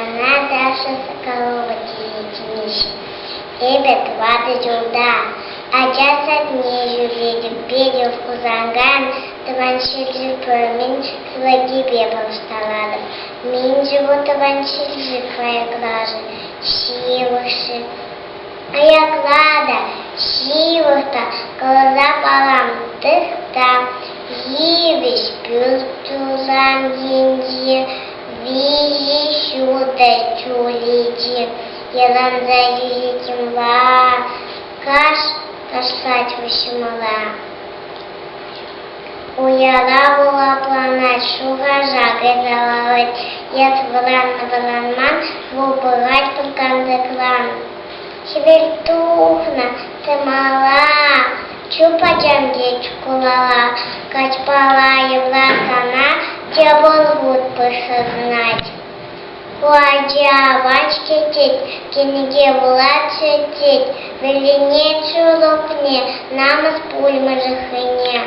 Мана Даша Соколова тесе чӗнеҫҫӗ. Эпӗ тӑватӑ ҫулта. Ача садне ҫӳретӗп. Петя Хусанкайӑн Тӑван ҫӗршыв пӗрмин сӑввипе паллаштаратӑп. Мӗншӗн вӑл Тӑван ҫӗршыв кайӑклашӗ, ҫывӑхшӗ? Аякла та, ҫывӑх та каласа парам тӑхта. Йывӑҫ пӳрт тусан енче виҫӗ ҫутӑ чӳрече йӑланса ҫӳрет каш ташлать уҫмала. Уяра вулапланать, шухӑша кайса ларать, эс вӑраннӑ-вӑранман вӑл пырать пӗр кантӑкран. Хӗвел тухнӑ, тымара, чуп ачам тет шкулала, каҫпала юрлать сана тепӗр хут пырса Ку ача аван-ҫке тет, кӗнеке вулать-ши тет, вӗренет шурукне, намӑс пулмӗ хӑйне.